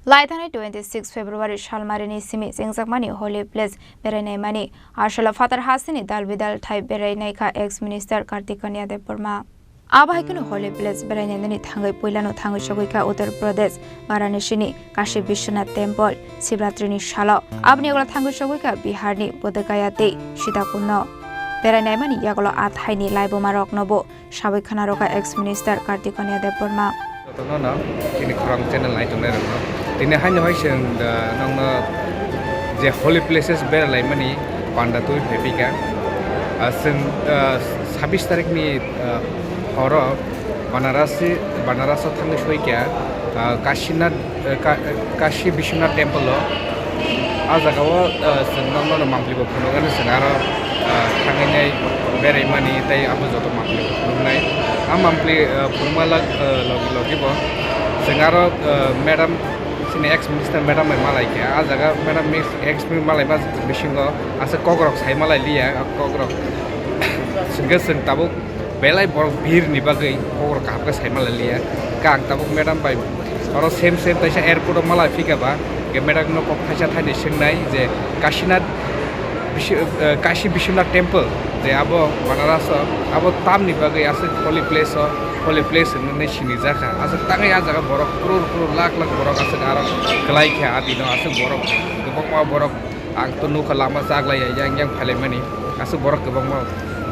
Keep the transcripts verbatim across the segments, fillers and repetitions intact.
Laithani twenty six February salmarini simi chengjakmani Holy Place berainaimani asalo phatar hasini dal bidal thai berainaikha ex minister Kartik Kanya Debbarma. Abo hai kheno Holy Place berainainani thangwi puilano thangwi sogwikha Uttar Pradesh, Varanasini Kashi Bishwanath Temple, Shivratrini salo. Aboni ulo thangwi sogwikha Biharni Bodh Gaya tei Sitakunno. Berainaimani yagulo a thaini laibomaroknobo sawi khwnarokha ex minister Kartik Kanya Debbarma. Jotono no chini khorang channel nai tongnai rokno. Tini haino hai chwng, ah, nokno je holy places beralaimani panda twi phaipika. Ah, chwng, ah, sabis tarikni, ah, horo Banarasi, Banaraso thangwi soikha, ah, Kashinath, ah, Ka-, Kashi Bishwanath Temple o. Ah jaga o, ah, chwng nokno no mampli bo phunukgani chwng aro, ah, thangwi nai beraimani tei abo joto mampli bo phunuknai. Ah mampli, ah, phunukma log-, ah, logi logi bo chwng aro, ah, madam chini ex minister madam bai malai kha. Ah jaga madam mix ex malaima bisingo aswk kokrok sai malai liya, ah kokrok chwngkhe chwng tabuk belai borok birni bagwi kokrok kaham khe sai malai liya. Khe ang tabuk madam bai oro same same taisa airport o malai phika ba, khe madam no kok thaisa thaini swngnai je Kashinath Bishi-, eh, Kashi Bishwanath Temple je abo Banaras o, abo tamni bagwi aswk holy place o, holy place hinwi sinijak kha. Aswk tangwi ah jaga borok crore crore lakh lakh borok aswk aro kwlai kha ah dino, aswk borok kwbangma borok. Ang to nukha lama chaklai ya, yang yang phailaimani. Aswk borok kwbangma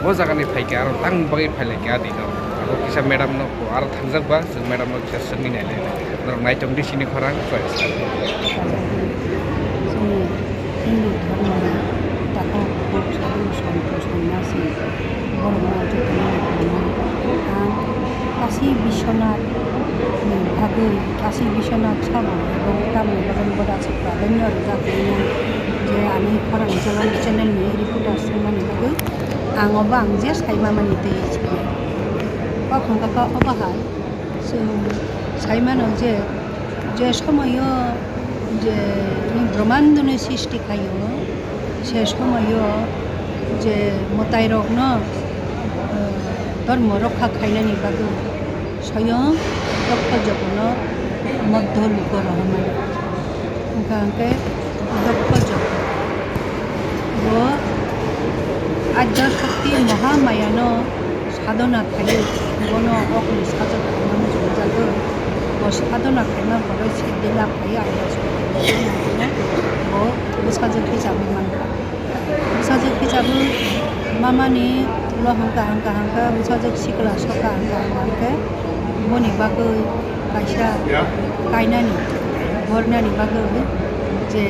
bo jagani phaikha, aro tang bagwi phailaikha adino. Abo kisa madam no aro thangjak ba, chwng madam no kisa swngwi nainai. Norok naitok di sini khorang, choice. Chini Hindu dhormo ni takhuk bukhuk sadhu santo sanyasi borok no jotono naikolmani. Ang Kashi Biswanath ni bagwi, Kashi Biswanath sabo ebong tamni bagwi boda sukra bini rijak nai je ani khorang channel, channel ni reporter swngmani bagwi ang obo ang je sai mamani tei sikha. O khangkha obo hai chwng sai mano je, je somoyo je Brahmandoni srishti khaio, se somoyo je mwtairokno, eh, dhormo rokha khainani bagwi soyong Dokho Jogono Modho Luko rohormani. Hwnkha hwnkhe Dokho Jogo bo Adya Shakti Mahamayano sadhona khaio, bono okni sajwk khaimani chumjagwi. Bo sadhona khaima borok siddhi lab khaiwi aida sukha bo bwsajwk hisabwi mankha. Bwsajwk hisabwi mamani ulo hwnkha hwnkha hwnkha bwsajwk sikla sokha hwnkha hwnkha hwnkhe boni bagwi kaisa kainani, bornani bagwi je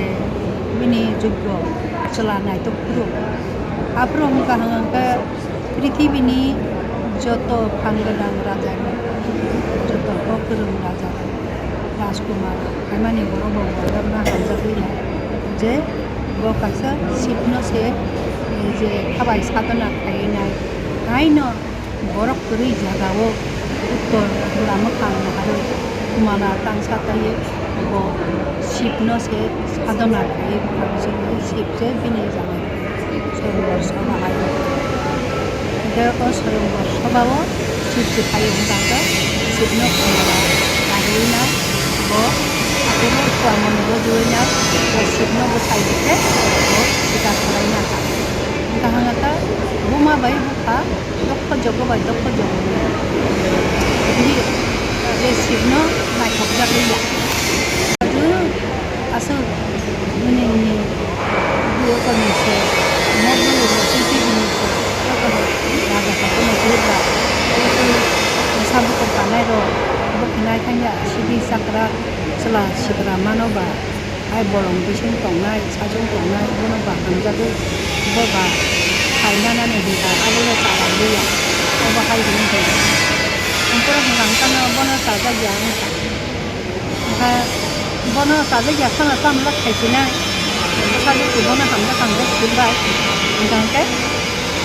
bini jogyo chwla naitok phuru. Aphuru hwnkha hwnkha hwnkhe prithibini joto phan gwnang raja, joto kok kwrwng raja, rajkumar, haimani borok bo borokno hamjagwi ya je bo kaisa Shivno se, eh, je khabai sadhona khainai, haino borok kwrwi jagao uttor bwla mwkhang naharwi kumala tangsa taiwi bo Shivno se sadhona khlaiwi bwkha bisingtwi Shiv se bini jamai Swayambor Sabha hai. Hwnkhe o Swayambor Sabha o Shiv se phai wngkha hwnkhe Shivno kumala naharwi na bo aphuru swamoni rwjagwi na bo Shivno bwsai hwnkhe bo sita khwlaina kha. Hwnkha hwnkhe buma bai bupha Dokho jogo bai dokho jogo ni. Bini je Shivno naithokjagwi ya. Aswk bini ni biyo kami se, mokno ni se, titi bini se, joto no raja kha kono jurba. Sabuko kanai rok, bo khnai thangya, sidi sakra, chwla sikra mano ba. Hai bolong bising tongnai, sajwng tongnai, bono ba hamjagwi, bo ba hai nanani hwnkha, abo le chajagwi ya, obo hai hwnwi hwnkha. Ang pura hwnkha, hwnkha no bono chajak ya wngkha. Hwnkha bono chajak ya phano tamo le khai sinai, sajwk bono hamjak hamjak sibbai, hwnkha hwnkhe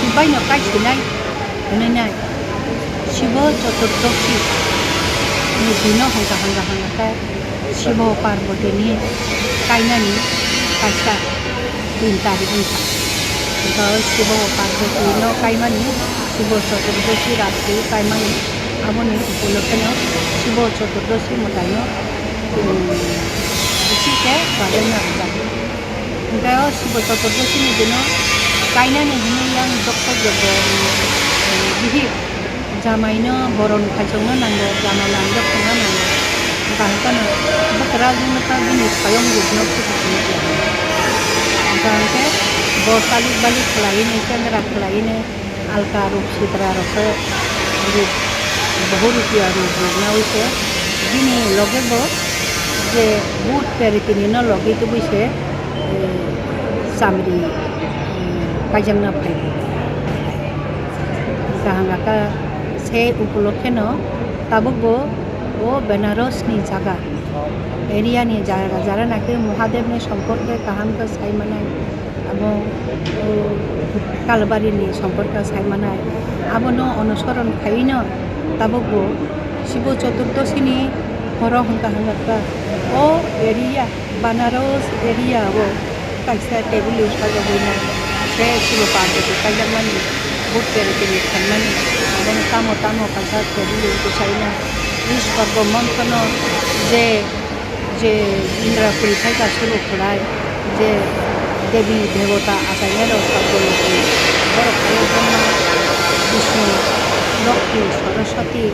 sibbai no kai sinai. Hwnwi nai, Shibo Choturdoshi ni dino hwnkha hwnkha hwnkha khe Shibo Parvati ni kainani kaisa din tarik wngkha. Hwnkha o Shibo Parvati no kaimani Shibo Choturdoshi Ratri kaimani, aboni upolokhe no Shibo Choturdoshi mwtai no, um, Hwnkhe o Shibo Choturdoshini dino kainani hwnwi yang dokto jogo, eh, bihik jamaino boron khaichokno nango, jamai langdok tongna nango. Hwnkha hwnkhe no bwkra jwngno kha bini swayong rupno phuti sini khlai. Hwnkha hwnkhe bo chalik balik khlaini, chengra khlaini, alka ruk sitra rok khe ruk, bohor rupiya ruk ruk naui se bini loge bo je bhut peritini no logi tubui se, eh, chamri, eh, kaijakna phai. Kaham raka se upolokhe no tabuk bo o Benaros ni jaga area ni jaga jara naki Mahadev ni somporke kaham khe sai manai. Abo, o, Kalbarini somporka sai manai. Abono onusoron khaiwi no tabukbo Shibo Choturdoshini horo hwnkha hwnkha kha. O area, Banaras area o kaisa tebuli sajagwi no. Tei Shibo Parvati kaijakmani, bhut peretini khaimani. Abono tamo tamo kaisa tebuli bwsaino Ishwarbo monthono je je Indra puri khai ka suru khwlai, je devi devota achainai rok sakbo logi, borok khai Brahma, Vishnu, Lokhi, Saraswati,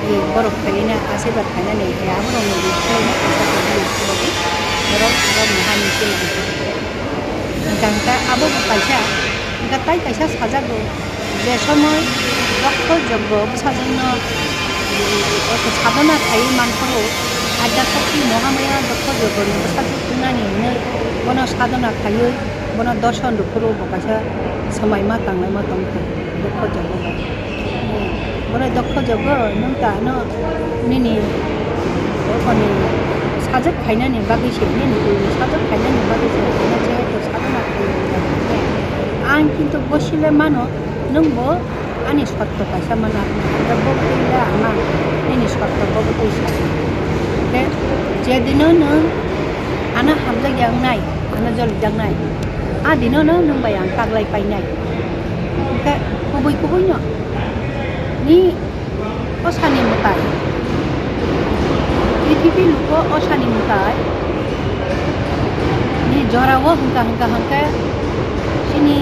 e, borok khaina asirwad khainani, e, aborokni bikhaino kaisa khainani suru borok, borok mohani suru. Hwnkha hwnkha abo bo kaisa, hwnkha tai kaisa sajago, je somoi dokto joggo bwsajwkno, eh, sadhana khaiwi manphuru, Adya Shakti Mohamaya dokto joggoni bwsajwk wngnani hwnwi bono sadhana khaiwi bono dorson rwphuru bo kaisa swmaima tanglaima tongkha dokto joggo. Bono dokto jogo nwng ta ano nini okhoni sajwk khainani bagwi se, nini bwrwi sajwk khainani bagwi se, ano jehetu sadhana khaio. Ang kintu gosile mano, nwng bo ani sotto kaisa mano, bo bwtwi le ama nini sotto bo bwtwi sa. Hwnkhe je dino nwng ano hamjakya wngnai, ano jolijaknai, a dino no nwng bai ang taglai painai. Hwnkhe kubui kubui no ni osani mwtai, prithibi lugo osani mwtai ni jorao hwnkha hwnkha hwnkhe chini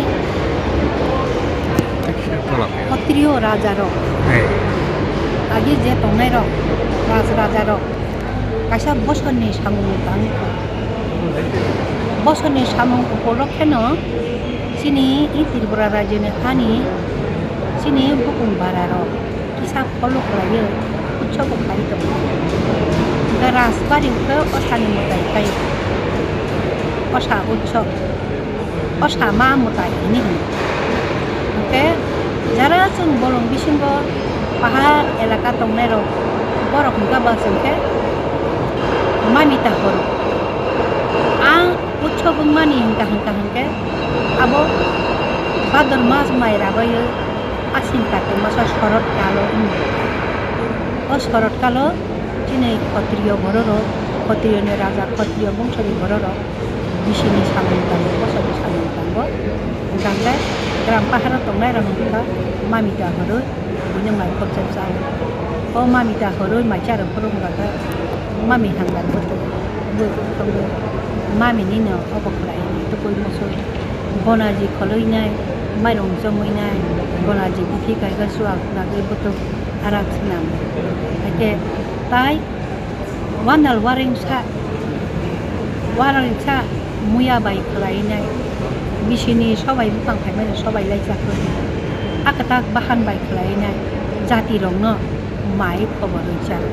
Kotri o raja rok, agi je tongnai rok, raj raja rok, kaisa bosor ni samung tang kho. Bosor ni samung upolokkhe no chini i Tripura rajyo ni hani chini bukung bara rok kisa follow khlaiwi utsobo khai tongo. Hwnkhe Rajbari hwnkhe osani mwtai khai, osa utsob. O sama mwtai hwnwi hino. Hwnkhe jara chwng bolong bisingo pahar elaka tongnairok borok hwnkha ba chwngkhe mamita horo. A utsob wngmani hwnkha hwnkha hwnkhe abo Bhador mas mai rabaio Ashin Kartik masa shorod kalo wngo. O shorod kalo chini Khotriyo bororok, Khotriyoni raja, Khotriyo bongsoni bororok bisini samung tango, bosoni samung tango. Hwnkhe gram paharo tongnai rok hwnkha mamita horo, buino mai khorsa chao. O mamita horo mai charo phuru hwnkha khe mami hamdar bwtwi, bwtwi tongo. Mami nino obo khlai tubui muchung. Bonaji kholoinai, mairung chomwinai, bonaji bithi kaiga chuak nagwi bwtwi arak swnam. Haikhe tai Wanal warengsa, warengsa muya bai khlainai, bisini sobai bupang phaimani sobai laijak rwdi, a kwtak bahan bai khlainai, jatirokno mai khobor rwjak.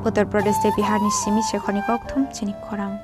Uttar Pradesh tei Bihar ni simi sekhor ni kokthum chini khorang.